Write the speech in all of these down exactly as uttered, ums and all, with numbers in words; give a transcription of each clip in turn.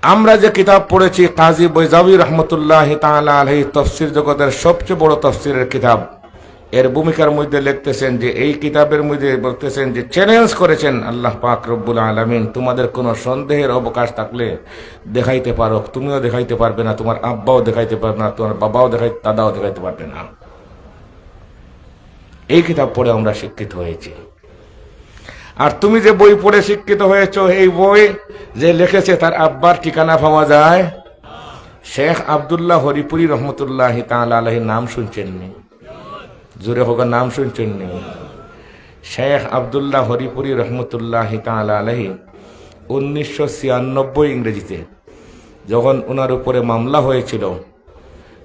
আমরা যে কিতাব পড়েছি, কাজী বৈজাবী রহমতুল্লাহ তাআলা আলাইহি তফসির জগতের সবচেয়ে বড় তফসিরের কিতাব, এর ভূমিকার মধ্যে লিখতেছেন যে, এই কিতাবের মধ্যে বলতেছেন যে, চ্যালেঞ্জ করেছেন আল্লাহ পাক রব্বুল আলামিন, তোমাদের কোনো সন্দেহের অবকাশ থাকলে দেখাইতে পারো, তুমিও দেখাইতে পারবে না, তোমার আব্বাও দেখাইতে পারবে না, তোমার বাবাও দেখাই-, দাদাও দেখাইতে পারবে না। এই কিতাব পড়ে আমরা শিক্ষিত হয়েছি। আর তুমি যে বই পড়ে শিক্ষিত হয়েছো, এই বই যে লিখেছে, তার আব্বার ঠিকানা পাওয়া যায়। শেখ আব্দুল্লাহ হরিপুরী রহমতুল্লাহ তাআলা আলাইহির নাম শুনছেননি? জোরে হোক, নাম শুনছেননি? শেখ আব্দুল্লাহ হরিপুরী রহমতুল্লাহ তাআলা আলাইহি উনিশশো ছিয়ানব্বই ইংরেজিতে যখন ওনার উপরে মামলা হয়েছিল,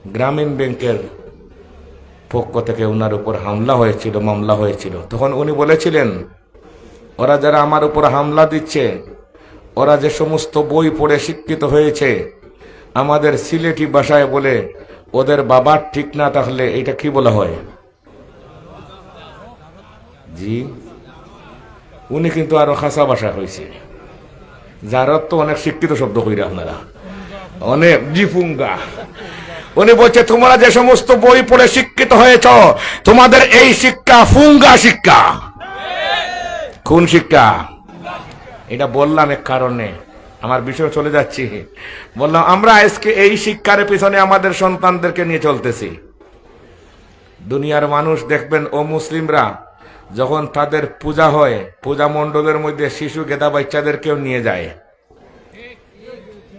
গ্রামীণ ব্যাংকের পক্ষ থেকে ওনার উপর হামলা হয়েছিল, মামলা হয়েছিল, তখন উনি বলেছিলেন, ওরা যারা আমার উপর হামলা দিচ্ছে, ওরা যে সমস্ত বই পড়ে শিক্ষিত হয়েছে, আমাদের সিলেটি ভাষায় বলে, ওদের বাবার ঠিক না থাকলে এটা কি বলা হয়? জি, উনি কিন্তু আরো খাসা ভাষা কইছে, যার অর্থ অনেক শিক্ষিত শব্দ কইরা আপনারা, অনেক, জি, ফুঙ্গা। উনি বলছে, তোমরা যে সমস্ত বই পড়ে শিক্ষিত হয়েছ, তোমাদের এই শিক্ষা ফুঙ্গা শিক্ষা। কোন শিক্ষা? এটা বললাম এক কারণে, আমার বিষয়ে চলে যাচ্ছি। বললাম, আমরা আজকে এই শিক্ষার পিছনে আমাদের সন্তানদেরকে নিয়ে চলতেছি। দুনিয়ার মানুষ দেখবেন, অমুসলিমরা যখন তাদের পূজা হয়, পূজা মণ্ডপের মধ্যে শিশু গেদা বাচ্চাদেরকেও নিয়ে যায়।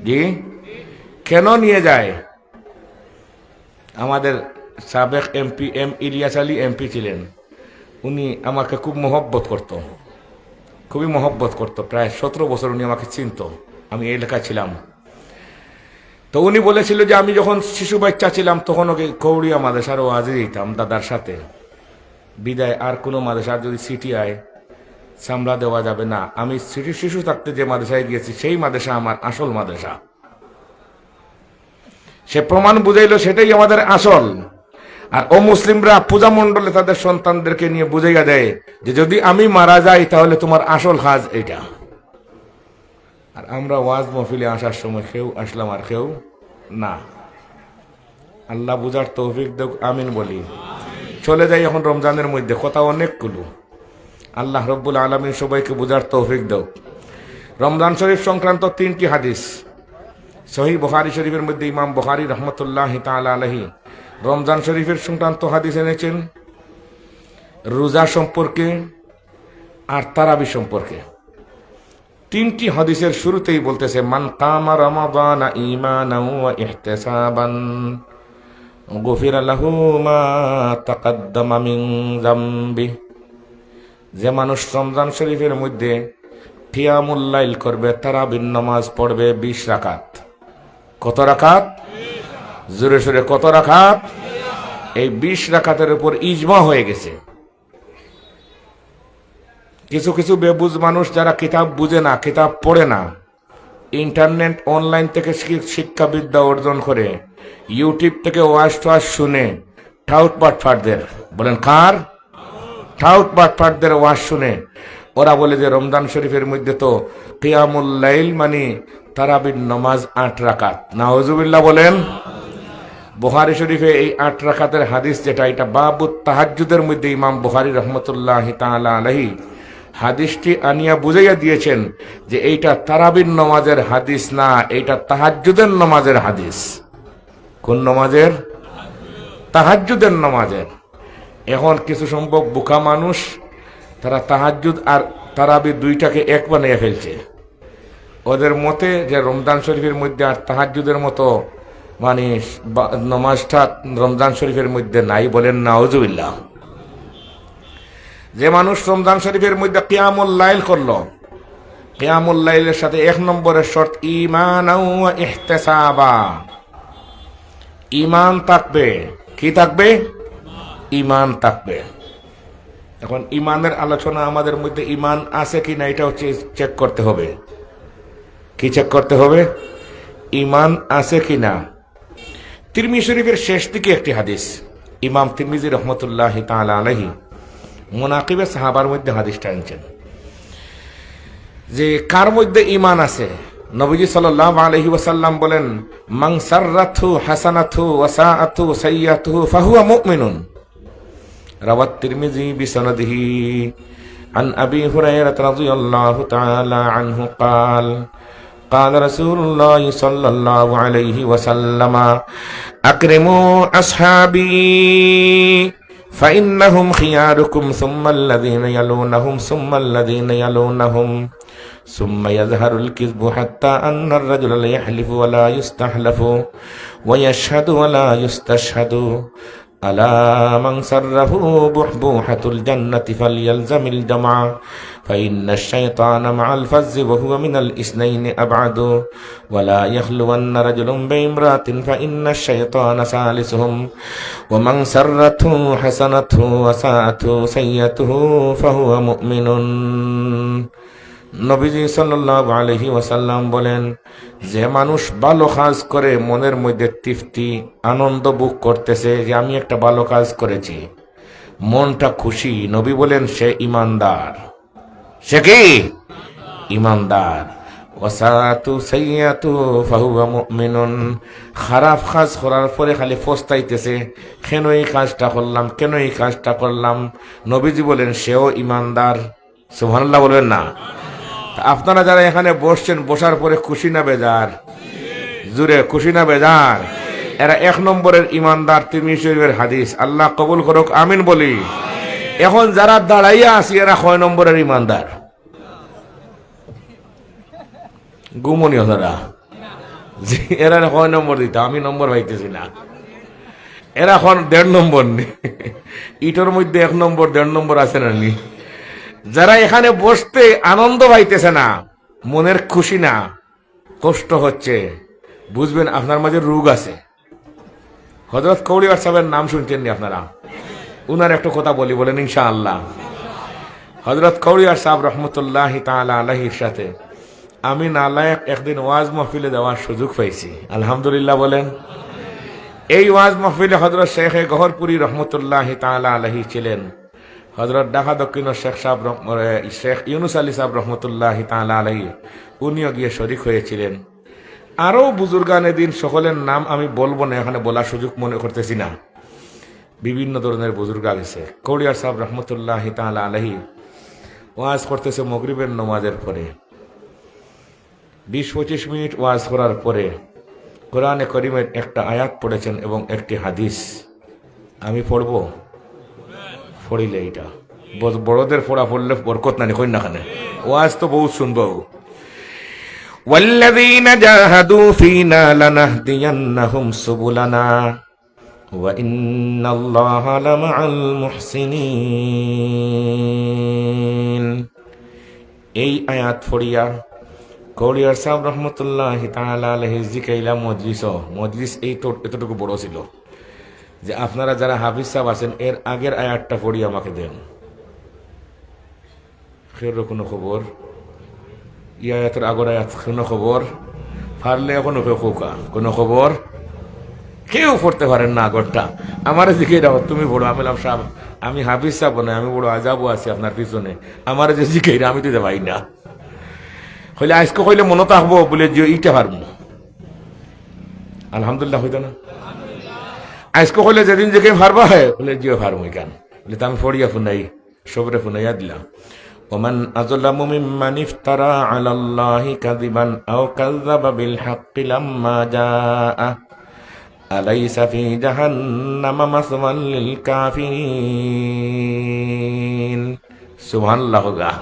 জি, কেন নিয়ে যায়? আমাদের সাবেক এমপি এম ইলিয়াস আলী এমপি ছিলেন, উনি আমাকে খুব মহব্বত করত, খুবই মহব্বত করত। প্রায় সতেরো বছর উনি আমাকে চিনত, আমি এই এলাকায় ছিলাম। তো উনি বলেছিল যে আমি যখন শিশু বাচ্চা ছিলাম, তখন ওকে কৌড়িয়া মাদ্রাসার ওয়াজে দিতাম দাদার সাথে। বিদায় আর কোনো মাদ্রাসার যদি চিঠি আয়, সামলা দেওয়া যাবে না। আমি শিশু, শিশু থাকতে যে মাদ্রাসায় গিয়েছি, সেই মাদ্রাসা আমার আসল মাদ্রাসা। সে প্রমাণ বুঝাইল, সেটাই আমাদের আসল। আর অমুসলিমরা পূজা মণ্ডপে তাদের সন্তানদেরকে নিয়ে বুঝাইয়া দেয় যে যদি আমি মারা যাই, তাহলে তোমার আসল কাজ এটা। আর আমরা ওয়াজ মহফিলে আসার সময় কেউ আসলাম আর কেউ না। আল্লাহ বুঝার তৌফিক দেউক, আমিন বলি। চলে যাই এখন রমজানের মধ্যে, কথা অনেকগুলো। আল্লাহ রব্বুল আলামিন সবাইকে বুঝার তৌফিক দেউক। রমজান শরীফ সংক্রান্ত তিনটি হাদিস সহিহ বুখারী শরীফের মধ্যে ইমাম বুখারী রহমতুল্লাহ তাআলা আলাইহি রমজান শরীফের সংক্রান্ত হাদিস এনেছেন, রোজা সম্পর্কে আর তারাবি সম্পর্কে। তিনটি হাদিসের শুরুতেই বলতেছে, মান কামা রমাদানা ঈমানাও ওয়া ইহতিসাবান গুফিরা লাহু মা তাকাদ্দামা মিন যামবি। যে মানুষ রমজান শরীফের মধ্যে কিয়ামুল লাইল করবে, তারাবির নামাজ পড়বে বিশ রাকাত। কত রাকাত? জোরে সোরে কত রাকাত? এই বিশ রাকাতের উপর ইজমা হয়ে গেছে। কিছু কিছু বেবুঝ মানুষ যারা কিতাব বুঝে না, কিতাব পড়ে না, ইন্টারনেট অনলাইন থেকে শি-, শিক্ষাবিদ্যা অর্জন করে, YouTube থেকে ওয়াজ টোয়াজ শুনে, টাউট বাটপারদের, বলেন কার? টাউট বাটপারদের ওয়াজ শুনে ওরা বলে যে রমজান শরীফের মধ্যে তো কিয়ামুল লাইল মানে তারাবির নামাজ আট রাকাত। নাউজুবিল্লাহ বলেন। বুখারী শরীফে এই আট রাকাতের হাদিস যেটা, এটা বাবুত তাহাজ্জুদের মধ্যে ইমাম বুখারী রহমতুল্লাহ তাআলা আলাইহি হাদিসটি আনিয়া বুঝাইয়া দিয়েছেন যে এইটা তারাবির নামাজের হাদিস না, এইটা তাহাজ্জুদের নামাজের হাদিস। কোন নামাজের? তাহাজ্জুদের নামাজের। এখন কিছু সংখ্যক বোকা মানুষ, তারা তাহাজ্জুদ আর তারাবি দুইটাকে এক বানাইয়া ফেলছে। ওদের মতে যে রমজান শরীফের মধ্যে আর তাহাজ্জুদের মতো মানে বা-, নমাজটা রমজান শরীফের মধ্যে নাই, বলেন নাউজুবিল্লাহ। যে মানুষ রমজান শরীফের মধ্যে কিয়ামুল লাইল করলো, কিয়ামুল লাইলের সাথে এক নম্বরের শর্ত ঈমানাও ওয়া ইহতিসাবা, ঈমান থাকবে। কি থাকবে? ঈমান থাকবে। এখন ঈমানের আলোচনা, আমাদের মধ্যে ঈমান আছে কি না এটাও চে-, চেক করতে হবে। কি চেক করতে হবে? ঈমান আছে কি না। তিরমিজি শরীফের শেষ দিকে একটি হাদিস, ইমাম তিরমিজি রহমতুল্লাহ তাআলা আলাইহি মুনাকিবে সাহাবার মধ্যে হাদিসটা আনছেন যে কার মধ্যে ঈমান আছে, নবীজি সাল্লাল্লাহু আলাইহি ওয়াসাল্লাম বলেন, "মান সাররাতহু হাসানাতহু ওয়া সাআতহু সাইয়্যিআতুহু ফাহুয়া মুমিনুন।" রাওয়াত তিরমিজি বিসানাদিহি আন আবি হুরায়রা রাদিয়াল্লাহু তাআলা আনহু ক্বাল, ক্বালা রাসূলুল্লাহ সাল্লাল্লাহু আলাইহি ওয়াসাল্লাম, "আকরিমু আসহাবি ফাইন্নাহুম খিয়ারুকুম সুম্মাল্লাযীনা ইয়ালুনাহুম সুম্মাল্লাযীনা ইয়ালুনাহুম।" ثم يظهر الكذب حتى أن الرجل ليحلف ولا يستحلف ويشهد ولا يستشهد. ألا من سره بحبوحة الجنة فليلزم الجماعة، فإن الشيطان مع الفز وهو من الاثنين أبعد. ولا يخلون رجل بامرأة فإن الشيطان ثالثهم. ومن سرته حسنته وساءته سيئته فهو مؤمن. নবীজি সাল্লাল্লাহু আলাইহি ওয়াসাল্লাম বলেন, যে মানুষ ভালো কাজ করে মনের মধ্যে তৃপ্তি, আনন্দ ভোগ করতেছে যে আমি একটা ভালো কাজ করেছি, মনটা খুশি, নবী বলেন সে ইমানদার। সে কি? ইমানদার। ওয়াসাতু সাইয়াতু ফাহুয়া মুমিনুন। খারাপ কাজ করার পরে খালি পস্তাইতেছে, "কেন এই কাজটা করলাম, কেন এই কাজটা করলাম?" নবীজি বলেন সেও ইমানদার। সুবহানাল্লাহ বলবেন না? তা আপনারা যারা এখানে বসছেন, বসার পরে খুশি না বেজার? জুরে, খুশি না বেজার? এরা এক নম্বরের ইমানদার, তিরমিজি শরীফের হাদিস। আল্লাহ কবুল করুক, আমিন বলি। এখন যারা দাঁড়াইয়া আছি, এরা কয় নম্বরের ইমানদার? ঘুমোনি ওনারা? জি, এরা কয় নম্বর দিতা? আমি নম্বর পাইতেছি না। এরা এখন দেড় নম্বর নি? ইটার মধ্যে এক নম্বর, দেড় নম্বর আছে না নি? যারা এখানে বসতে আনন্দ পাইতেছে না, মনের খুশি না, কষ্ট হচ্ছে, বুঝবেন আপনার মাঝে রোগ আছে। হযরত কৌড়িয়ার সাহেবের নাম শুনছেন নি আপনারা? উনার একটু কথা বলি, বলেন ইনশাআল্লাহ। হযরত কৌড়িয়ার সাহেব রহমতুল্লাহি তাআলা আলাইহির সাথে আমি নালায়েক একদিন ওয়াজ মাহফিলে যাওয়ার সুযোগ পাইছি। আলহামদুলিল্লাহ বলেন। এই ওয়াজ মাহফিলে হযরত শেখে গহরপুরী রহমতুল্লাহি তাআলা আলাইহি ছিলেন। হযরত ঢাকা দক্ষিণর শেখ সাহেব রহ-, এ, শেখ ইউনুস আলী সাহেব রহমতুল্লাহি তাআলা আলাইহি, উনিও গিয়ে শরিক হয়েছিলেন। আরও বুজুর্গানে দিন সকলের নাম আমি বলবো না, এখানে বলার সুযোগ মনে করতেছি না। বিভিন্ন ধরনের বুজুর্গ গেছে। কৌড়িয়ার সাহেব রহমতুল্লাহি তাআলা আলাইহি ওয়াজ করতেছে মাগরিবের নামাজের পরে। বিশ পঁচিশ মিনিট ওয়াজ করার পরে কোরআনে করিমের একটা আয়াত পড়েছেন এবং একটি হাদিস। আমি পড়বো, পড়িলে এটা ব-, বড়দের পড়া পড়লে বরকত নানি, কইন না কেনে? ওয়াজ তো বহুত শুনবো। والذين جاهدوا فينا لنهدينهم سبلنا وإن الله لمع المحسنين। এই আয়াত পড়িয়া কৌড়িয়ার সাহেব রহমতুল্লাহি তাআলা আলাইহি জিকাইলা মজলিস, মজলিস এই তো, এতটুকু বড় ছিল, যে আপনারা যারা হাফিজ সাহেব আছেন এর আগের আয়াতটা পড়িয়া আমাকে দেন। কেউর কোনো খবর? ই আয়াতর আগর আয়াত কোনো খবর? পারলে এখনো কেউ কউক্কা, কোনো খবর? কেউ পড়তে পারেন না আগরটা। আমারে জিকাইরা, "তুমি পড়ো।" আমি বললাম, "সাহেব, আমি হাফিজ সাহেব নই, আমি বড় আজাবও আছি আপনার পিছনে। আমারে যে জিকাইরা, আমি তো ইতা পারি না।" কইলে, "আইজকে কইলে মনো থাকবো?" বলে, "জি, ইটা পারমু।" আলহামদুলিল্লাহ হইতো না? আইজকে কইলে, "যেদিন যেখানে পারবা হয়?" বলে, "জি, পারমু ইখান।" বলে, "তা আমি পড়িয়া হুনাই।" সবরে হুনাইয়া দিলাম। ومن أظلم ممن افترى على الله كذبا أو كذب بالحق لما جاءه أليس في جهنم مثوى للكافرين। সুবহানাল্লাহ।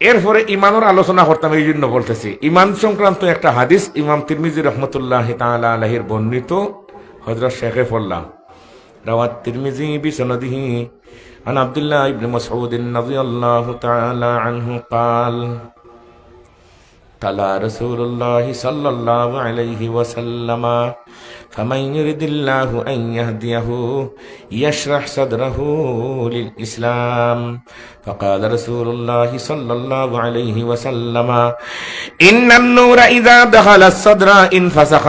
এরপরে ইমানর আলোচনা করতাম, এই জন্য বলতেছি। ইমান সংক্রান্ত একটা হাদিস ইমাম তিরমিজি রহমতুল্লাহ তাআলা আলাইহির বর্ণিত, হযরত শেখে পড়লাম। روى الترمذي بسنده عن عبد الله بن مسعود رضي الله تعالى عنه قال، تلا رسول الله صلى الله عليه وسلم، فمن يرد الله أن يهديه يشرح صدره للإسلام، فقال رسول الله صلى الله عليه وسلم، إن النور إذا دخل الصدر انفسخ،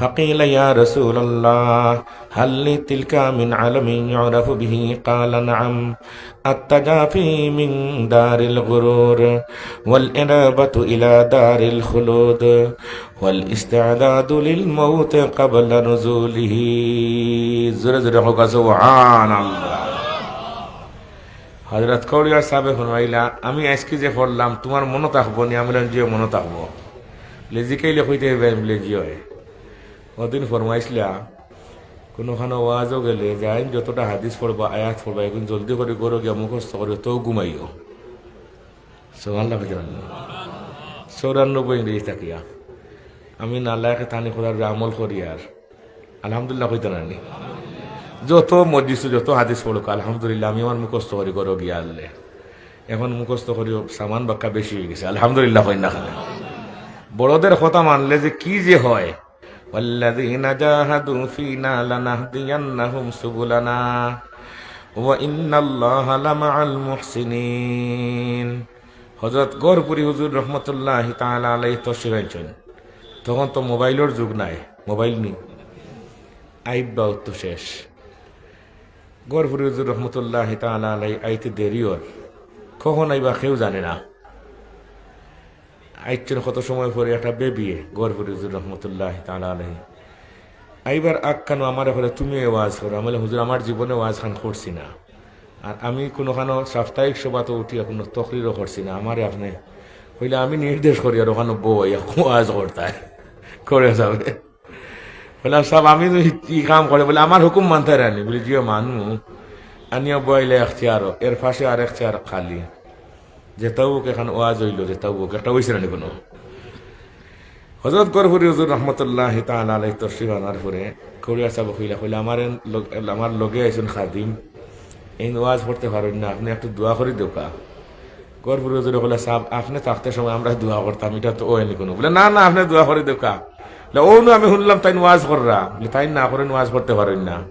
فقيل: يا رسول الله، هل لتلك من علم يعرف به؟ قال: نعم، التجافي من دار الغرور، والإنابة إلى دار الخلود، والاستعداد للموت قبل نزوله. জোরে জোরে কউক্কা, সুবহানাল্লাহ। হযরত কৌড়িয়ার সাহেবে ফরমাইলা, "আমি আইজকে যে পড়লাম, তুমার মনো থাকবো নি?" আমি বললাম, "জি অয়, মনো থাকবো।" বলে, "জিকাইলে কইতে পারবায়?" আমি বলে, "জি অয়।" অউ দিন ফরমাইছলা, কুনুখানো ওয়াজো গেলে যাইন যতটা হাদিস পড়বা, আয়াত পড়বা, অখন জলদি করি ঘরো গিয়া মুখস্থ করিও, তেউ ঘুমাইও। সুবহানাল্লাহ কইতা নানি? চৌরানব্বই ইংরেজি থাকিয়া। আমি নালায়েকে তানি খোদার আমল করি আর। আলহামদুলিল্লাহ কইতা নানি? যত মজলিসো যত হাদিস পড়ুক, আলহামদুলিল্লাহ, আমি আমার মুখস্থ করি ঘরো গিয়া আনলে। অখন মুখস্থ করি সামান বাক্কা বেশি অইগেছে। আলহামদুলিল্লাহ কইন না কেনে? বড়দের কথা মানলে যে কি যে হয়। والذين جاهدوا فينا لنهدينهم سبلنا وإن الله لمع المحسنين। হযরত গহরপুরী হুজুর রহমতুল্লাহি তাআলা আলাইহি তশরিফ আনছইন। তখন তো মোবাইলর যুগ নাই, মোবাইল নি? আইবা অউ তো শেষ। গহরপুরী হুজুর রহমতুল্লাহি তাআলা আলাইহি আইতে দেরি অর। কখন আইবা কেউ জানে না। আইছইন কত সময় পরে একটা বেবিয়ে, গহরপুরী হুজুর রহমতুল্লাহি তাআলা আলাইহি। আইবার আগখানো আমারে কইরা, "তুমি ওয়াজ করো।" আমি বললাম, "হুজুর, আমার জীবনে ওয়াজ খান করছি না। আর আমি কুনুখানো সাপ্তাহিক সভাত উঠিয়া কুনু তকরিরও করছি না। আমারে আপনে কইলা, আমি নির্দেশ করি আর অখানো বই, ওয়াজ করতায়।" করে যাবে। বললাম, "সাব, আমি তো ই কাম করে।" বলে, "আমার হুকুম মানতায় নানি?" বলি, "জি অয়, মানু।" আনিয়া বওয়াইলা এক চেয়ারো, এর পাশে আরেক চেয়ার খালি। যেতাউ অউক, অখন ওয়াজ অইলো, যেতাউ অউক, একটা অইছে নানি কুনু? হযরত গহরপুরী হুজুর রহমতুল্লাহি তাআলা আলাইহি তশরিফ আনার পরে কৌড়িয়ার সাহেব কইলা, কইলা, "আমার এন লগ-, আমার লগে আইছইন খাদিম, এইন ওয়াজ করতে পারইন না, আপনে একটু দোয়া করি দেউক্কা।" গহরপুরী হুজুরে কইলা, "সাব, আপনে থাকতে সময় আমরা দোয়া করতাম, ইটা তো অয়নি কুনু।" বলে, "না, না, আপনে দোয়া করি দেউক্কা।" বলে, "অউ নু আমি হুনলাম তাইন ওয়াজ কররা।" বলে, "তাইন না করইন, ওয়াজ করতে পারইন না।"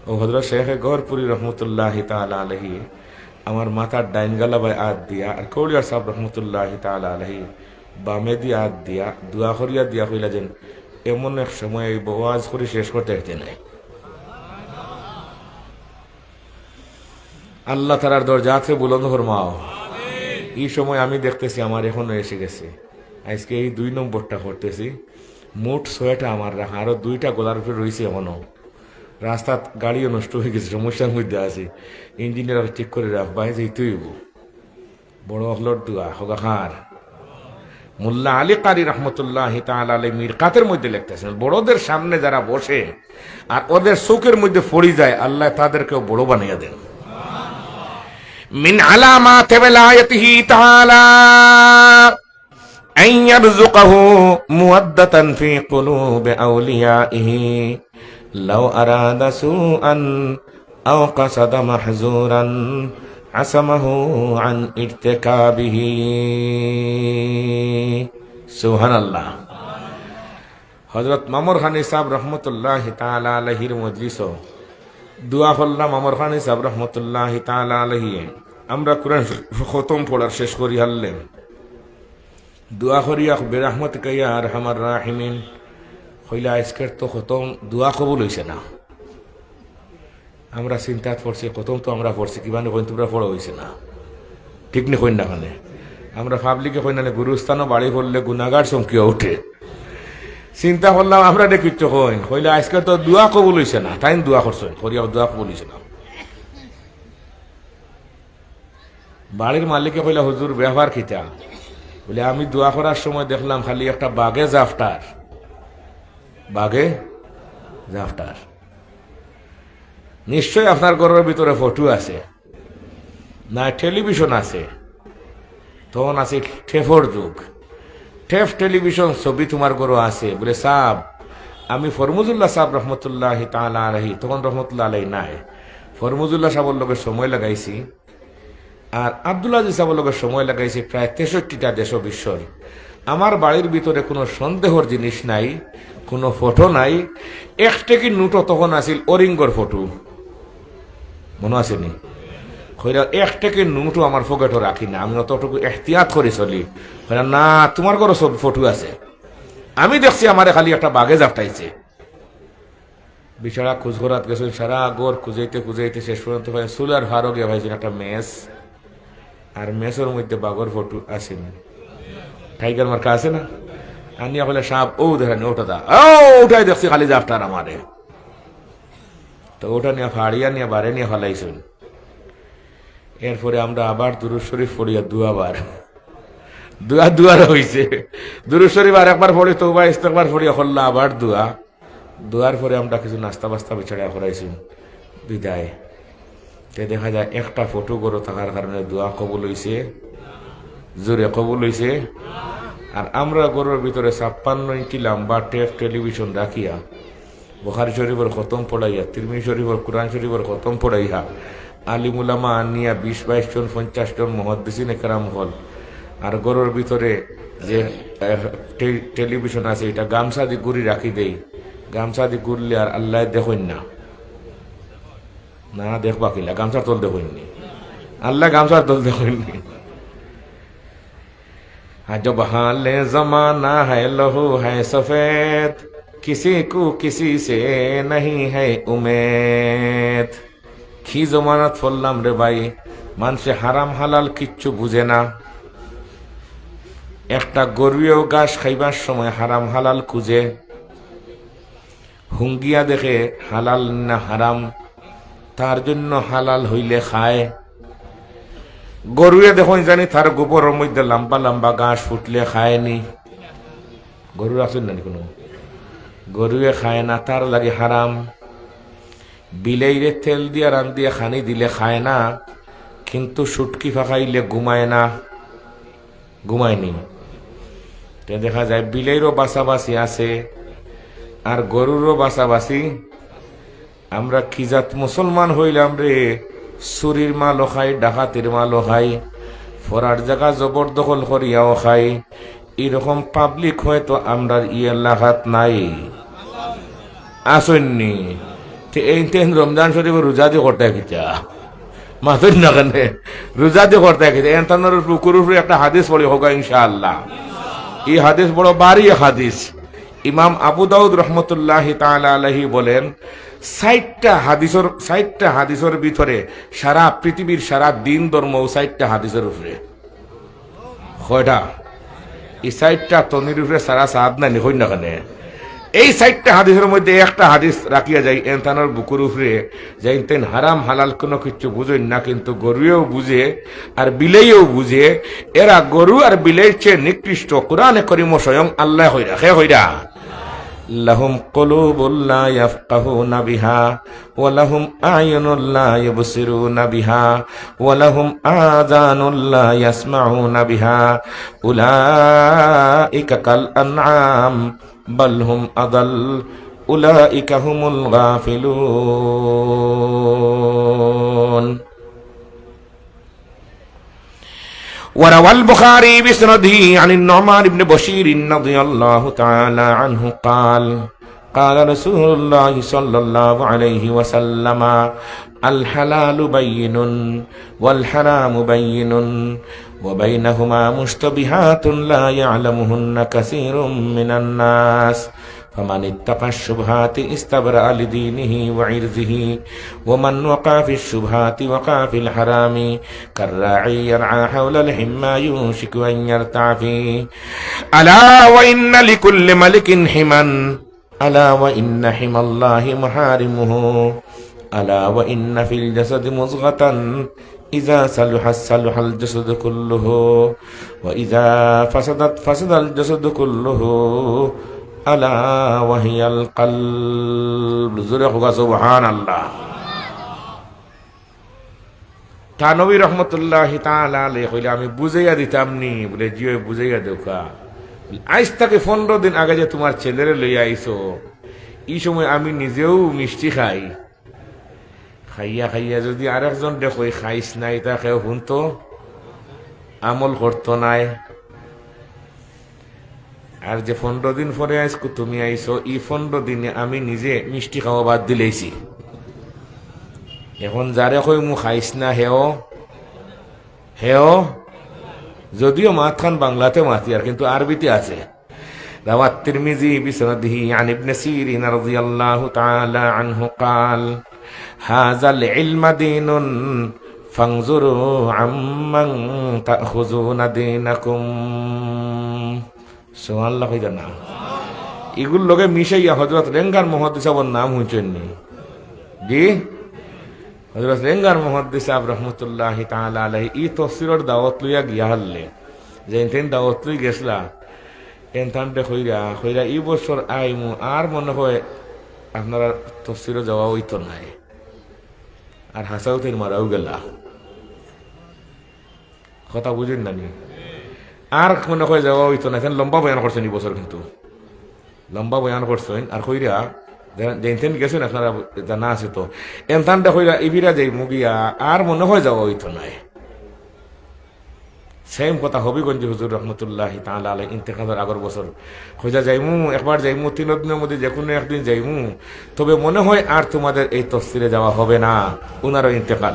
অউ হযরত শেখে গহরপুরী রহমতুল্লাহি তাআলা আলাইহি আমার মাথার ডাইন গালাবায় আত দিয়া, আর কৌড়িয়ার সাহেব রহমতুল্লাহি তাআলা আলাইহি বামেদি আত দিয়া, দোয়া করিয়া দিয়া কইলা যেন, "এমন এক সময় আইবো, ওয়াজ করি শেষ করতে পারতে নায়।" আল্লাহ তাআলার দরজাতরে বুলন্দ ফরমাও। ই সময় আমি দেখতেছি আমার অখনো এসে গেছে। আইজকে ই দুই নম্বরটা করতেছি। মোট ছয়টা আমার রাখা, আরো দুইটা গলার উপরে রইছে অখনো। রাস্তাত গাড়িও নষ্ট অইগেছে, সমস্যার মধ্যে আছি। ইঞ্জিনিয়ার ঠিক করি রাখ, বায় যাইতে অইবো। বড় অকলর দোয়া, কউক্কা কার? মোল্লা আলী কারি রহমতুল্লাহি তাআলা আলাইহি মিরকাতের মধ্যে লেখতেছেন, বড়দের সামনে যারা বসে আর ওদের চউখর মধ্যে পড়ি যায়, আল্লায় তাদেরকেও বড় বানাইয়া দেন। من علامات ولايته تعالى أن يرزقه مودة في قلوب أوليائه لو أراد سوءا أو قصد محذورا عصمه عن ارتكابه. সুবহানাল্লাহ। হযরত মামর খানি সাহেব রহমতুল্লাহি তাআলা আলাইহির মজলিসো দোয়া করলাম। মামর খানি সাহেব রহমতুল্লাহি তাআলা আলাইহি, আমরা কুরআন খতম পড়ার শেষ করি হারলে দোয়া করিয়া, "বিরাহমাতিকা ইয়া আরহামার রাহিমিন।" কইলা, "আইজকের তো খতম দোয়া কবুল অইছে না।" আমরা চিন্তাত পড়ছি, খতম তো আমরা পড়ছি, কিবা নি কইন তুমরা পড়া অইছে না। ঠিক নি কইন না কেনে? আমরা পাবলিকে কইন না নি, গুরুস্থানো বাড়ি পড়লে গুনাগার চমকিয়া উঠে। চিন্তা করলাম আমরা দে কিচ্ছু কইন, কইলা, "আইজকের তো দোয়া কবুল অইছে না।" তাইন দোয়া করছইন, করিয়া দোয়া কবুল অইছে না। বাড়ির মালিকে কইলা, "হুজুর, ব্যাপার কিতা?" বলে, "আমি দোয়া করার সময় দেখলাম খালি একটা বাঘে জাফটার, বাঘে জাফটার। নিশ্চয় আপনার ঘরর ভিতরে ফটো আছে, না টেলিভিশন আছে, তখন আছে টেপর যুগ, টেপ টেলিভিশন ছবি তুমার ঘরো আছে।" বলে, "সাব, আমি ফরমুজুল্লাহ সাব রহমতুল্লাহি তাআলা আলাইহি, তখন রহমতুল্লাহ আলাইহি নাই, ফরমুজুল্লাহ সাবর লগে সময় লাগাইছি।" আর আব্দুল আজিজ সাহেবর লগে সময় লাগাইছি প্রায় তেষট্টিটা দেশ ও বিশ্বর। আমার বাড়ির ভিতরে কোনো সন্দেহর জিনিস নাই, কোনো ফটো নাই। এক টেকি নোটও তখন আছিল অরিঙ্গর ফটো, মনো আছে নি? কইরা এক টেকি নোটও আমার পকেটো রাখি না, আমি অতটুকু এহতিয়াত করি চলি। কইরা, "না, তুমার ঘরো সব ফটো আছে।" আমি দেখছি আমারে খালি একটা বাঘে জাপটাইছে। বেচারা খুঁজ করাত গেছইন, সারা ঘর খুঁজাইতে খুঁজাইতে শেষ পর্যন্ত পাইছইন চুলার ফারো গিয়া পাইছইন একটা মেছ। আর মেছর মধ্যে বাঘর ফটো আছে নি? টাইগার মার্কা আছে না? আনিয়া কইলা, "সাব, অউ দেখইন, অউটা দা।" অউ, অউটায় দেখছি খালি জাপটার আমারে। তো অউটা নিয়া ফাড়িয়া নিয়া বারে নিয়া ফালাইছইন। এরপরে আমরা আবার দুরূদ শরীফ পড়িয়া দুয়াবার। দুয়া দুয়ার অইছে। দুরূদ শরীফ আরেকবার পড়ি, তওবা ইস্তেগফার পড়িয়া করলা আবার দুয়া। দুয়ার পরে আমরা কিছু নাস্তা বাস্তা বেচারা করাইছি, বিদায়। তে দেখা যায় একটা ফটো ঘরো থাকার কারণে দোয়া কবুল অইছে, জোরে কবুল অইছে। আর আমরা ঘরর ভিতরে ছাপ্পান্ন ইঞ্চি লম্বা টেপ টেলিভিশন রাখিয়া বুখারী শরীফর খতম পড়াইয়া, তিরমিজি শরীফর, কোরআন শরীফর খতম পড়াইয়া, আলিম উলামা আনিয়া বিশ বাইশ জন, পঞ্চাশ জন মুহাদ্দিসিনে কেরাম অকল। আর ঘরর ভিতরে যে, আহ, টে-, টেলিভিশন আছে, ইটা গামছা দি গুড়ি রাখি দেই। গামছা দি গুড়লে আর আল্লায় দেখইন না। না, দেখবা কিলা? গামছার তল দেখইন নি? আল্লায় গামছার তল দেখইন নি? আজব হালে জমানা হ্যায়, লহু হ্যায় সফেদ, কিসি কো কিসি সে নাহি হ্যায় উমেদ। কি জমানাত পড়লাম রে ভাই, মানষে হারাম হালাল কিচ্ছু বুঝে না। একটা গরুয়েও ঘাস খাইবার সময় হারাম হালাল খুঁজে, হুঙ্গিয়া দেখে হালাল না হারাম, তার জন্য হালাল হইলে খায়। গরুয়ে দেখইন জানি তার গোবরর মধ্যে লম্বা লম্বা ঘাস ফুটলে খায় নি? গরু রাখছইন না নি কুনু? গরুয়ে খায় না, তার লাগি হারাম। বিলাইরে তেল দিয়া রান্দিয়া খানি দিলে খায় না, কিন্তু শুটকি ফাকাইলে ঘুমায় না, ঘুমায় নি? তে দেখা যায় বিলাইরও বাছাবাছি আছে, আর গরুরও বাছাবাছি। আমরা কি জাত মুসলমান হইলাম রে? চুরির মালও খাই, ডাকাতির মালও খাই, ফরার জাগা জবরদখল করিয়াও খাই। এরকম পাবলিক হয়তো আমরার ই এলাকাত নাই, আছইন নি? তে এইন তেন রমজান শরীফর রোজা দি করতায় কিতা? মাতইন না কেনে? রোজা দি করতায় কিতা? এন তানর বুকুর উপরে একটা হাদিস পড়ি কউক্কা ইনশাআল্লাহ। ই হাদিস বড় ভারি হাদিস। ইমাম আবু দাউদ রহমতুল্লাহি তাআলা আলাইহি বলেন, ষাইটটা হাদিসর, ষাইটটা হাদিসর ভিতরে সারা পৃথিবীর সারা দিন ধর্ম অউ ষাইটটা হাদিসর উপরে। কয়টা? ই ষাইটটা তনির উপরে সারা চাঁদ নাই নি, কইন না কেনে? এই ষাইটটা হাদিসর মধ্যে একটা হাদিস রাখিয়া যাই, এন তানর বুকুর উপরে, যেইন তেইন হারাম হালাল কুনু কিচ্ছু বুঝইন না, কিন্তু গরুয়েও বুঝে, আর বিলাইয়েও বুঝে। এরা গরু আর বিলাইর চেয়ে নিকৃষ্ট। কোরআনে করিমো স্বয়ং আল্লায় কইরা, কে কইরা? لهم قلوب لا يفقهون بها ولهم أعين لا يبصرون بها ولهم آذان لا يسمعون بها أولئك كالأنعام بل هم أضل أولئك هم الغافلون. وروى البخاري بسنده عن النعمان بن بشير رضي الله تعالى عنه قال: قال رسول الله صلى الله عليه وسلم: الحلال بين والحرام بين وبينهما مشتبهات لا يعلمهن كثير من الناس، فمن اتقى الشبهات استبرأ لدينه وعرضه، ومن وقع في الشبهات وقع في الحرام، كالراعي يرعى حول الحمى يوشك أن يرتع فيه. ألا وإن لكل ملك حمى، ألا وإن حمى الله محارمه، ألا وإن في الجسد مضغة إذا صلحت صلح الجسد كله وإذا فسدت فسد الجسد كله ألا وهي القلب. জোরে কউক্কা সুবহানাল্লাহ। থানবী রহমতুল্লাহি তাআলা আলাইহি কইলে, "আমি বুঝাইয়া দিতাম নি?" বলে, "জি অয়, বুঝাইয়া দেউক্কা।" আইজ থাকি পনরো দিন আগে যে তুমার ছেলেরে লইয়া আইছো, ই সময় আমি নিজেও মিষ্টি খাই। খাইয়া খাইয়া যুদি আরেকজনরে কই, "খাইস না, ইতা কেউ হুনতো, আমল করতো নায়।" আর যে পনরো দিন পরে আইজকু তুমি আইছো, ই পনরো দিনে আমি নিজে মিষ্টি খাওয়া বাদ দিলাইছি। এখন যারে কইমু খাইস না, হেও, হেও, যদিও মাতখান বাংলাতে মাতিয়ার, কিন্তু আরবিতে আছে। روى الترمذي بسنده عن ابن سيرين رضي الله تعالى عنه قال: هذا العلم دين فانظروا عمن تأخذون دينكم. সুবহানাল্লাহ কইতা না? ইগুর লগে মিশাইয়া হযরত রেঙ্গার মুহাদ্দিস সাবর নাম হুনছইন নি? জি? হযরত রেঙ্গার মুহাদ্দিস সাব রহমতুল্লাহি তাআলা আলাইহি ই তফসিরর দাওয়াত লইয়া গিয়া হারলে, যেইন তেইন দাওয়াত লই গেছলা, এনতানরে কইরা, কইরা, "ই বছর আইমু, আর মনে হয় আপনারার তফসিরো যাওয়া অইতো নায়।" আর হাছাউ তেইন মারাউ গেলা। কথা বুঝইন না নি? আর মনে হয় যাওয়া অইতো নায়, এখান লম্বা বয়ান করছইন ই বছর, কিন্তু লম্বা বয়ান করছইন। আর কইরা, যে-, যেইন তেইন গেছইন, আপনারা জানা আছে তো, এনতানরে কইরা, "ইবিরা যাইমু গিয়া, আর মনে হয় যাওয়া অইতো নায়।" সেম কথা হবিগঞ্জ হুজুর রহমতুল্লাহি তাআলা আলাইহি ইন্তেকালর আগর বছর। কইরা, "যাইমু, একবার যাইমু, তিন দিনর মধ্যে যে কোনো একদিন যাইমু, তবে মনে হয় আর তোমাদের এই তফসিরে যাওয়া হবে না।" উনারও ইন্তেকাল।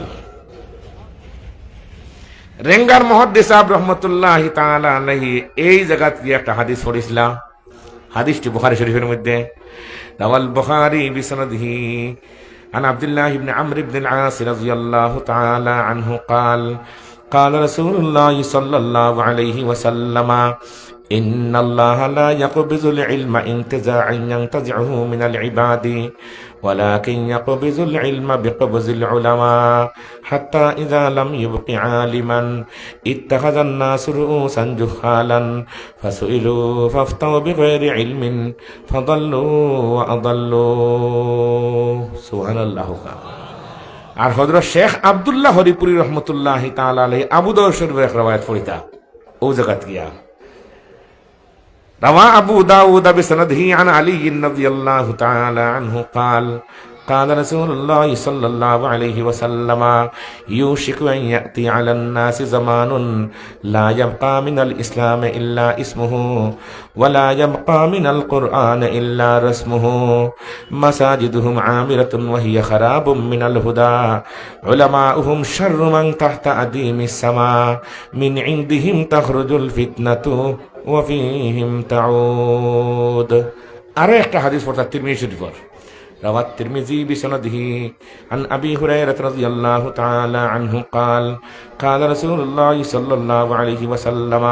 রেঙ্গার মুহাদ্দিস সাব রহমতুল্লাহি তাআলা আলাইহি এই জাগাত গিয়া একটা হাদিস পড়ছিলা। হাদিসটি বুখারী শরীফর মধ্যে। روى البخاري بسنده عن عبد الله بن عمرو بن العاص رضي الله تعالى عنه قال: قال رسول الله صلى الله عليه وسلم: إن الله لا يقبض العلم انتزاعا ينتزعه من العباد، ولكن يقبض العلم بقبض العلماء، حتى إذا لم يبق عالما اتخذ الناس رؤوسا جهالا فسئلوا فأفتوا بغير علم فضلوا وأضلوا. সুবহানাল্লাহ। আর হযরত শেখ আব্দুল্লাহ হরিপুরী রহমতুল্লাহি তাআলা আলাইহি আবু দাউদ শরীফর এক রেওয়ায়াত পড়িতা, ও জাগাত গিয়া। روى أبو داود بسنده عن علي رضي الله تعالى عنه قال: قال رسول الله صلى الله عليه وسلم: يوشك أن يأتي على الناس زمان لا يبقى من الإسلام إلا اسمه، ولا يبقى من القرآن إلا رسمه، مساجدهم عامرة وهي خراب من الهدى، علماؤهم شر من تحت أديم السماء، من عندهم تخرج الفتنة وفيهم تعود. আরো একটা হাদিস পড়তা তিরমিজি শরীফর। روى الترمذي بسنده عن أبي هريرة رضي الله تعالى عنه قال: قال رسول الله صلى الله عليه وسلم: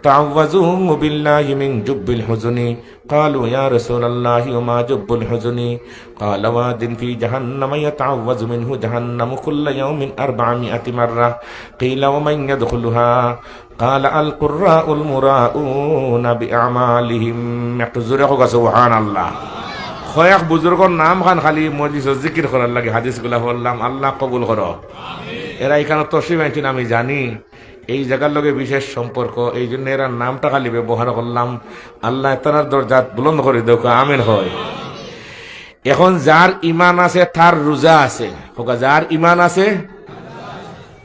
تعوذوا بالله من جب الحزن. قالوا: يا رسول الله، وما جب الحزن؟ قال: واد في جهنم يتعوذ منه جهنم كل يوم أربعمائة مرة. قيل: ومن يدخلها؟ قال: القراء المراءون بأعمالهم. একটু জোরে কউক্কা সুবহানাল্লাহ। কয়েক বুজুর্গর নাম খান খালি মজলিসো জিকির করার লাগি হাদিসগুলা পড়লাম, আল্লাহ কবুল করো। এরা ইখানো তশরিফ আনছইন আমি জানি, এই জাগার লগে বিশেষ সম্পর্ক, এই জন্য এরার নামটা খালি ব্যবহার করলাম। আল্লায় তারার দরজাত বুলন্দ করি দেউক্কা, আমিন কই। এখন যার ইমান আছে, তার রোজা আছে। কউক্কা, যার ইমান আছে,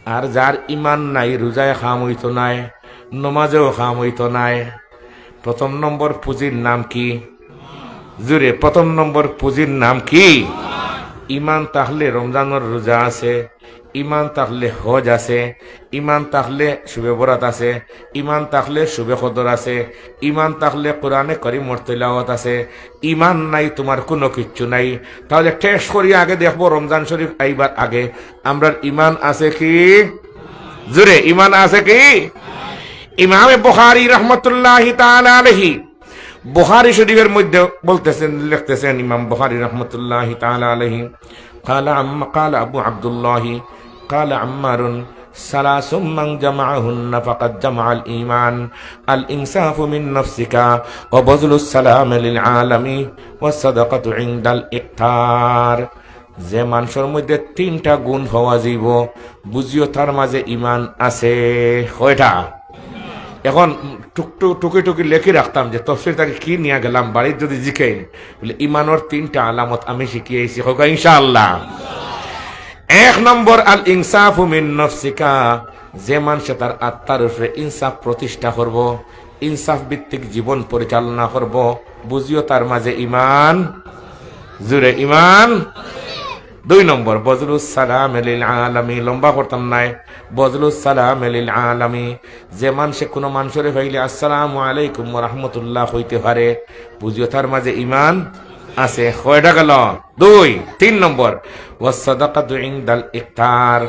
আর যার ইমান নাই, রোজায় কাম অইতো নায়, নমাজেও কাম অইতো নায়। প্রথম নম্বর পুঁজির নাম কি? জোরে, প্রথম নম্বর পুঁজির নাম কি? ইমান থাকলে রমজানর রোজা আছে, ইমান থাকলে হজ আছে, ইমান থাকলে শবে বরাত আছে, ইমান থাকলে শবে কদর আছে, ইমান থাকলে কোরআনে করিমর তিলাওয়াত আছে। ইমান নাই, তুমার কুনু কিচ্ছু নাই। তাহলে টেস্ট করি আগে দেখবো, রমজান শরীফ আইবার আগে আমরার ইমান আছে কি? জোরে, ইমান আছে কি? ইমামে বুখারী রহমতুল্লাহি তাআলা আলাইহি বুখারী শরীফর মধ্যে বলতেছেন, লিখতেছেন ইমাম বুখারী রহমতুল্লাহি তাআলা আলাইহি, قال عم-، قال أبو عبد الله، قال عمار: ثلاث من جمعهن فقد جمع الإيمان، الإنصاف من نفسك، وبذل السلام للعالم، والصدقة عند الإفطار. যে মানষর মধ্যে তিনটা গুণ পাওয়া যাইবো, বুঝিও তার মাঝে ইমান আছে। কয়টা? এখন টুকটু-, টুকি টুকি লেখি রাখতাম যে তফসির থাকি কি নিয়া গেলাম, বাড়িত যদি জিকাইন, বলে, "ইমানর তিনটা আলামত আমি শিখিয়া আইছি।" কউক্কা ইনশাআল্লাহ। এক নম্বর, আল ইনসাফু মিন নফসিকা, যে মানষে তার আত্মার উপরে ইনসাফ প্রতিষ্ঠা করবো, ইনসাফ ভিত্তিক জীবন পরিচালনা করবো, বুঝিও তার মাঝে ইমান, জোরে ইমান। দুই নম্বর, বজলুস সালাম লিল আলামি, লম্বা করতাম নায়, বজলুস সালাম লিল আলামি, যে মানষে কুনু মানষরে পাইলে আসসালামু আলাইকুম ওয়া রাহমাতুল্লাহ কইতে পারে, বুঝিও তার মাঝে ইমান আছে। কয়টা গেল? দুই। তিন নম্বর, ওয়াস সাদাকাতু ইনদাল ইকতার,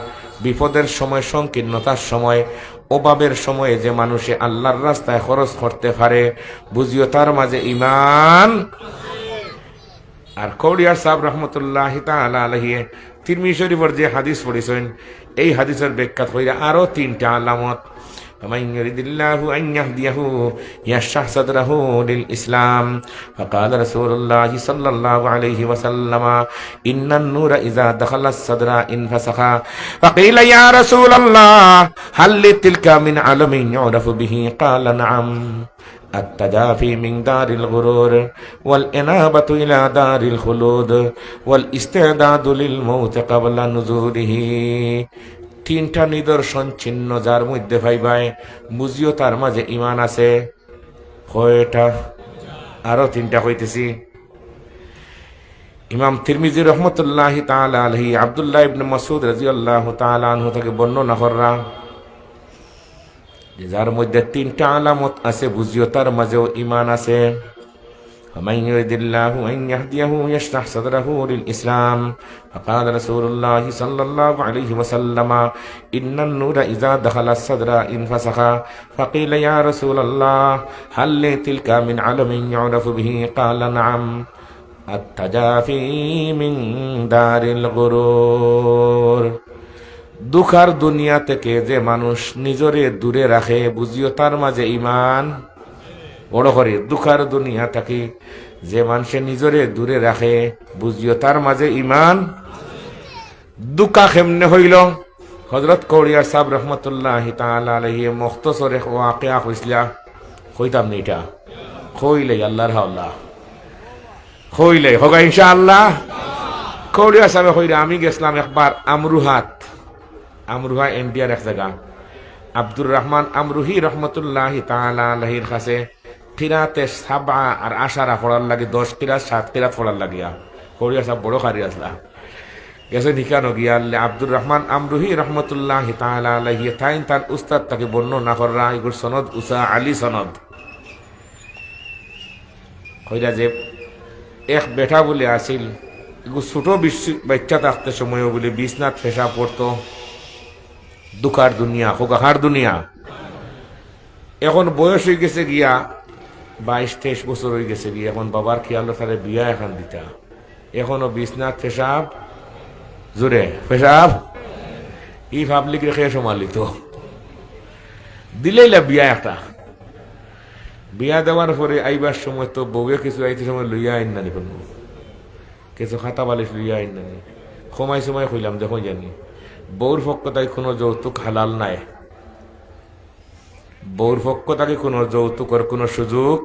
বিপদের সময়, সংকীর্ণতার সময়, অভাবের সময়ে যে মানষে আল্লার রাস্তায় খরচ করতে পারে, বুঝিও তার মাঝে ইমান। আর কৌড়িয়ার সাব রহমতুল্লাহি তাআলা আলাইহি তিরমিজি শরীফর যে হাদিস পড়ছইন, এই হাদিসর ব্যাখ্যাত কইরা আরো তিনটা আলামত। فمن يرد الله أن يهديه يشرح صدره للإسلام. فقال رسول الله صلى الله عليه وسلم: إن النور إذا دخل الصدر انفسخ. فقيل: يا رسول الله، هل لتلك من علم يعرف به؟ قال: نعم. التجافي من دار الغرور، والإنابة إلى دار الخلود، والاستعداد للموت قبل نزوله. তিনটা নিদর্শন চিহ্ন যার মধ্যে পাইবায়, বুঝিও তার মাঝে ইমান আছে। কয়টা? আরো তিনটা কইতেছি। ইমাম তিরমিজি রহমতুল্লাহি তাআলা আলাইহি আব্দুল্লাহ ইবনে মাসউদ রাদিয়াল্লাহু তাআলা আনহু থাকি বর্ণনা কররা যে যার মধ্যে তিনটা আলামত আছে, বুঝিও তার মাঝেও ইমান আছে। فمن يرد الله أن يهديه يشرح صدره للإسلام. فقال رسول الله صلى الله عليه وسلم: إن النور إذا دخل الصدر انفسخ. فقيل: يا رسول الله، هل لتلك من علم يعرف به؟ قال: نعم. التجافي من دار الغرور. দুঃখর দুনিয়া থেকে যে মানুষ নিজরে দূরে রাখে, বুঝিও তার মাঝে ইমান। বড় করি, দুঃখর দুনিয়া থাকি যে মানষে নিজরে দূরে রাখে, বুঝিও তার মাঝে ইমান। দুঃখ কেমনে হইল? হযরত কৌড়িয়ার সাব রহমতুল্লাহি তাআলা আলাইহি মুখতসরে ওয়াকিয়া কইছলা, কইতাম নি ইটা? কইলাই আল্লার হাওলা। কইলাই, কউক্কা ইনশাআল্লাহ। কৌড়িয়ার সাবে কইরা, আমি গেছলাম একবার আমরুহাত, আমরুহা ইন্ডিয়ার এক জাগা। আব্দুর রহমান আমরুহি রহমতুল্লাহি তাআলা আলাইহির কাছে কিরাতে সাবআ আর আশারা পড়ার লাগি, দশ কিরাত, সাত কিরাত পড়ার লাগিয়া। কৌড়িয়ার সাব বড় কারি আছলা। গেছে নিকানো গিয়া আল্লে আব্দুর রহমান আমরুহি রহমতুল্লাহি তাআলা আলাইহি তাইন তান উস্তাদ থাকি বর্ণনা কররা, ইগুর সনদ উসা আলী সনদ। কইরা যে এক বেটা বুলে আছিল, ইগু ছোট বিশ-, বাচ্চা থাকতে সময়ও বুলে বিছনাত পেশাব করতো। দুঃখর দুনিয়া, কউক্কা কার দুনিয়া। এখন বয়স অইগেছে গিয়া, বাইশ তেইশ বছর অইগেছে গিয়া, এখন বাবার খিয়ালো তারে বিয়া এখান দিতা। এখনো বিছনাত পেশাব, জোরে পেশাব, ই পাবলিকরে কে সমালিতো? দিলাইলা বিয়া একটা। বিয়া দেওয়ার পরে আইবার সময় তো বউয়ে কিছু আইতে সময় লইয়া আইন না নি কুনু, কিছু খাতা বালিশ লইয়া আইন না নি। কমাই সময় কইলাম, দেখো জানি, বউর পক্ষ থাকি কুনু যৌতুক হালাল নায়। বউর পক্ষ থাকি কুনু যৌতুকর কুনু সুযোগ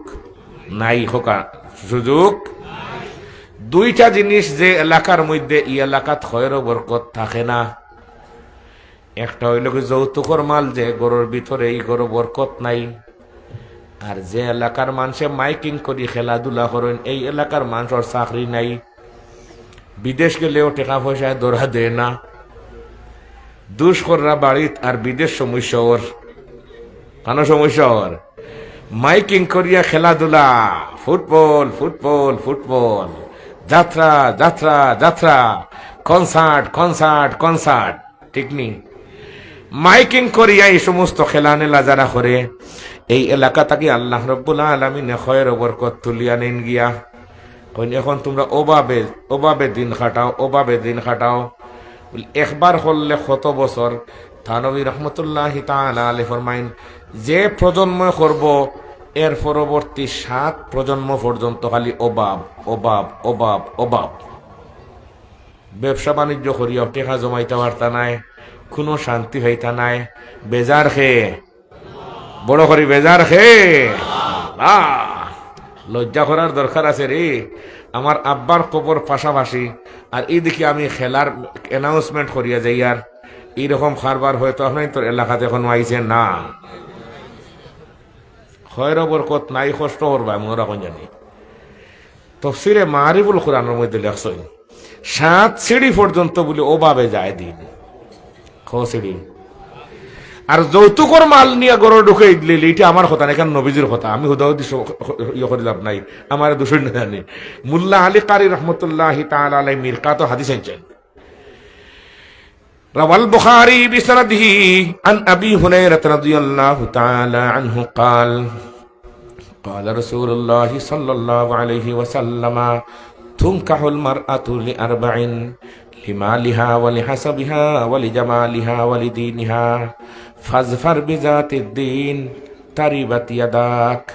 নাই, কউক্কা সুযোগ। দুইটা জিনিস যে এলাকার মধ্যে, ই এলাকাত খয়র ও বরকত থাকে না। একটা অইলো কি যৌতুকর মাল যে ঘরর ভিতরে, ই ঘরো বরকত নাই। আর যে এলাকার মানষে মাইকিং করি খেলাধুলা করইন, এই এলাকার মানষর চাকরি নাই। বিদেশ গেলেও টেকা পয়সায় ধরা দেয় না। দুষ কররা বাড়িত আর বিদেশ সমস্যা অর। কানো সমস্যা অর? মাইকিং করিয়া খেলাধুলা, ফুটবল, ফুটবল, ফুটবল, যাত্রা, যাত্রা, যাত্রা, কনসার্ট, কনসার্ট, কনসার্ট। ঠিক নি? মাইকিং করিয়া এই সমস্ত খেলানেলা যারা করে, এই এলাকা থাকি আল্লাহ রব্বুল আলামিনে খয়র ও বরকত তুলিয়া নেইন গিয়া। কইন, এখন তুমরা অভাবে, অভাবে দিন কাটাও, অভাবে দিন কাটাও। বুলে, একবার করলে কত বছর? থানবী রহমতুল্লাহি তাআলা আলাইহি ফরমাইন, যে প্রজন্ম করবো, এর পরবর্তী সাত প্রজন্ম পর্যন্ত খালি অভাব, অভাব, অভাব, অভাব। ব্যবসা বাণিজ্য করিয়াও টেকা জমাইতা পারতা নায়, কুনু শান্তি পাইতা নায়। বেজার কে? বড় করি বেজার কে? আহ, লজ্জা করার দরকার আছে রে। আমার আব্বার কবর পাশাপাশি, আর ইদিকে আমি খেলার অ্যানাউন্সমেন্ট করিয়া যাইয়ার, ইরকম কারবার হয়তো আপনাইনতর এলাকাত এখনো আইছে না। খয়র ও বরকত নাই, কষ্ট করবা, মনো রাখইন জানি। তফসিরে মারিফুল কোরআনর মধ্যে লেখছইন, সাত সিঁড়ি পর্যন্ত বুলে অভাবে যায় দিন। ক সিঁড়ি? আর যৌতুকর মাল নিয়া ঘরো ঢুকাই দিলে, ইটা আমার কথা না, ইখান নবীজির কথা। আমি হুদাহুদি স-, ইয়ে করি লাভ নাই, আমার দোষ না জানি। মুল্লা আলী কারি রহমতুল্লাহি তাআলা আলাইহি মিরকাতো হাদিস আনছইন। روى البخاري بسنده عن أبي هريرة رضي الله تعالى عنه قال: قال رسول الله صلى الله عليه وسلم: تنكح المرأة لأربع: لمالها ولحسبها ولجمالها ولدينها، فاظفر بذات الدين تربت يداك.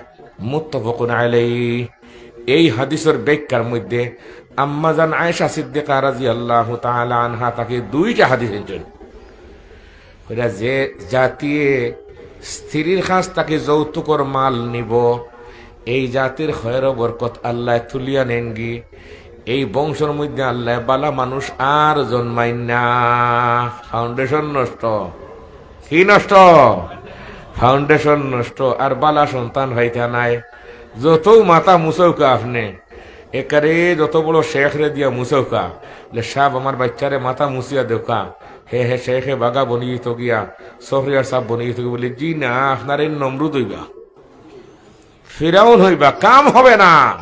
متفق عليه. এই হাদিসর ব্যাখ্যার মধ্যে আম্মাজান আয়েশা সিদ্দিকা রাদিয়াল্লাহু তাআলা আনহা থাকি দুইটা হাদিস আনছইন। কইরা যে জাতিয়ে স্ত্রীর কাছ থাকি যৌতুকর মাল নিবো, এই জাতির খয়র বরকত আল্লায় তুলিয়া নেনগি, এই বংশর মধ্যে আল্লায় বালা মানুষ আর জন্মাইন না। Foundation নষ্ট। কি নষ্ট? Foundation নষ্ট। আর বালা সন্তান হইতা নাই। যত মাথা মুছউক্কা আপনে, একারে যত বড় শেখরে দিয়া মুছউক্কা, বলে, "সাব, আমার বাইচ্চারে মাথা মুছিয়া দেউক্কা।" হে, হে, শেখে বাগা বনি তো গিয়া, শহরিয়ার সাব বনি তো গিয়া, বলে, "জি না, আপনার এই নমরুদ হইবা, ফিরাউন হইবা, কাম হবে না।"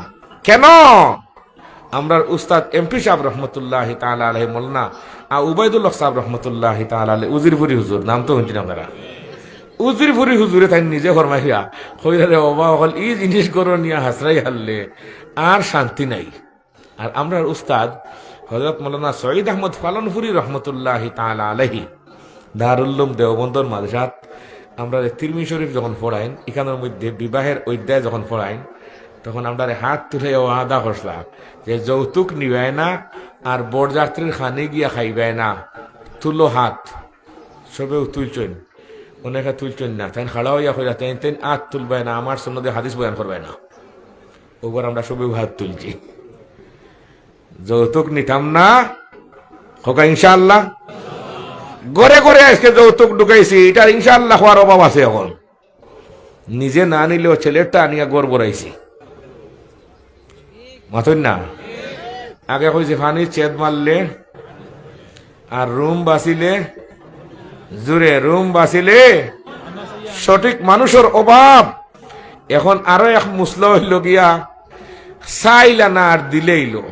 কেন? আমরার উস্তাদ এমপি সাহেব রহমতুল্লাহি তাআলা আলাইহি, মৌলানা আ, উবাইদুল হক সাহেব রহমতুল্লাহি তাআলা আলাইহি, উজিরপুরি হুজুর, নাম তো হুনছইন আপনারা। উজিরপুরি হুজুরে তাইন নিজে ফরমাইয়া কইরা, "রে বাবা, অকল ই জিনিস ঘরো নিয়া হাসরাই হারলে আর শান্তি নাই।" আর আমরার উস্তাদ হযরত মৌলানা সঈদ আহমদ পালনপুরি রহমতুল্লাহি তাআলা আলাইহি, দারুল উলুম দেওবন্দর মাদ্রাসাত আমরারে তিরমিজি শরীফ যখন পড়াইন, ইখানর মধ্যে বিবাহের অধ্যায় যখন পড়াইন, তখন আমরারে হাত তুলে ওয়াদা করছলা যে যৌতুক নিবায় না, আর বরযাত্রীর খানি গিয়া খাইবায় না। তুলো হাত। সবেউ তুলছইন, অনেকে তুলছইন না। তাইন খাড়া হইয়া কইরা, "তাইন, তাইন আত তুলবায় না, আমার সনদে হাদিস বয়ান করবায় না।" ওবার আমরা সবেউ হাত তুলছি, যৌতুক নিতাম না। কউক্কা ইনশাআল্লাহ। ঘরে ঘরে আজকে যৌতুক ঢুকাইছি, ইটার ইনশাআল্লাহ কওয়ার অভাব আছে অখন। নিজে না নিলেও ছেলেরটা আনিয়া ঘর ভরাইছি। মাতইন না? আগে কইছে, "পানির ছেদ মারলে আর রুম বাঁচিলে, জুরে রুম বাঁচিলে।" সঠিক মানুষর অভাব। এখন আরো এক মুসলা হইল গিয়া, চাইলা না আর দিলেইলো।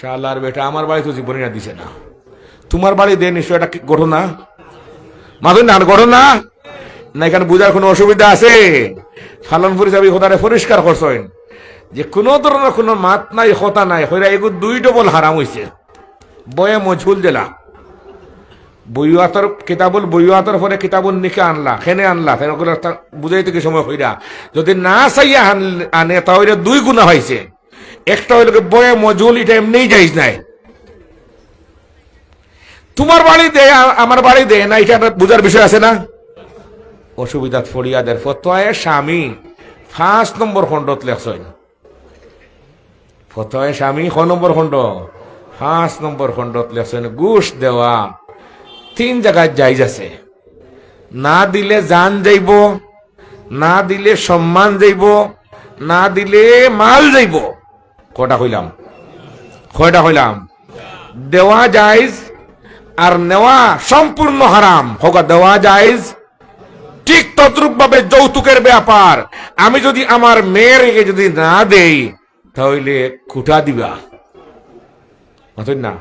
শালার বেটা, আমার বাড়ি তো জীবনে না দিছে না। তোমার বাড়ি দেয় নিশ্চয়, এটা কি ঘটনা? মাতইন না, ঘটনা? না, এখানে বুঝার কোনো অসুবিধা আছে? পালনপুরি সাহেব এই কথাটা পরিষ্কার করছইন যে কোনো ধরনের কোনো মাত নাই, কথা নাই, কইরা এগু দুই ডবল হারাম হইছে। বয়ে মজহুল দিলা। বইয়াতর, কিতাবুল বইয়াতর পরে কিতাবুন নিকা আনলা, কেনে আনলা, তাই ওগুলো একটা বুঝাইতে কি সময় কইরা। যদি না চাইয়া আন-, আনে, তাহলে দুই গুণা হইছে। একটা হইল কি, বয়ে মজহুল, এটা এমনিই জায়েজ নাই। তোমার বাড়ি দেয়, আ-, আমার বাড়ি দেয় না, এটা একটা বুঝার বিষয় আছে না? অসুবিধাত পড়িয়া দের। ফতোয়ায়ে শামী পাঁচ নম্বর খণ্ডত লেখছইন। ফতোয়ায়ে শামী ক নম্বর খণ্ড? পাঁচ নম্বর খণ্ডত লেখছইন, ঘুষ দেওয়া তিন জাগাত জায়েজ আছে। না দিলে জান যাইবো, না দিলে সম্মান যাইবো, না দিলে মাল যাইবো। কয়টা কইলাম? কয়টা কইলাম? দেওয়া জায়েজ আর নেওয়া সম্পূর্ণ হারাম। কউক্কা, দেওয়া জায়েজ। ঠিক তদ্রূপ ভাবে যৌতুকের ব্যাপার, আমি যদি আমার মেয়েরে যদি না দেই, তাহলে খুটা দিবা। মাতইন না?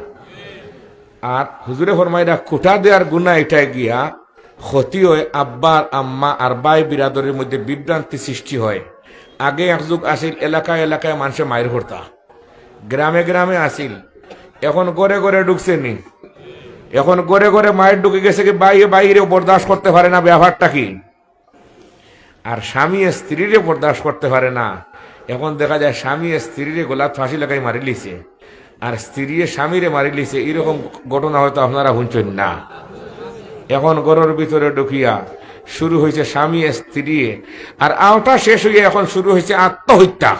আর হুজুরে ফরমাইরা, খুটা দেওয়ার গুনাহ এটা গিয়া ক্ষতি হয়, আব্বা আর আম্মা আর ভাই বিরাদরির মধ্যে বিভ্রান্তি সৃষ্টি হয়। আগে এক যুগ আছিল, এলাকায় এলাকায় মানষে মাইর করতা, গ্রামে গ্রামে আছিল, এখন ঘরে ঘরে ঢুকছে নি? এখন ঘরে ঘরে মাইর ঢুকি গেছে কি, ভাইয়ে ভাইরে বরদাস্ত করতে পারে না, ব্যাপারটা কি? আর স্বামীয়ে স্ত্রীরে বরদাস্ত করতে পারে না। এখন দেখা যায় স্বামীয়ে স্ত্রীরে গলাত ফাঁসি লাগাই মারিলিছে, আর স্ত্রীয়ে স্বামীরে মারিলিছে। এরকম ঘটনা হয়তো আপনারা হুনছইন না। এখন ঘরর ভিতরে ঢুকিয়া শুরু হইছে স্বামীয়ে স্ত্রীয়ে, আর আওটা শেষ হইয়া এখন শুরু হইছে আত্মহত্যা।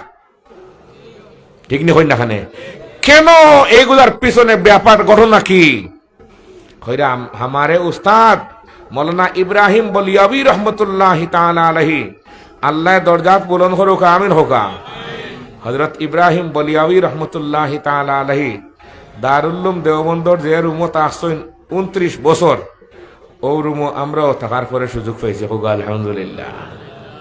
ঠিক নি কইন না কেনে? কেন এইগুলার পিছনে ব্যাপার, ঘটনা কি? কইরা আম-, আমারে উস্তাদ মৌলানা ইব্রাহিম বলিয়াবি রহমতুল্লাহি তাআলা আলাইহি, আল্লায় দরজাত বুলন্দ করুক, আমিন কউক্কা। হযরত ইব্রাহিম বলিয়াবি রহমতুল্লাহি তাআলা আলাইহি দারুল উলুম দেওবন্দর যে রুমো থাকছইন ঊনত্রিশ বছর, অউ রুমো আমরাও থাকার পরে সুযোগ পাইছি, কউক্কা আলহামদুলিল্লাহ।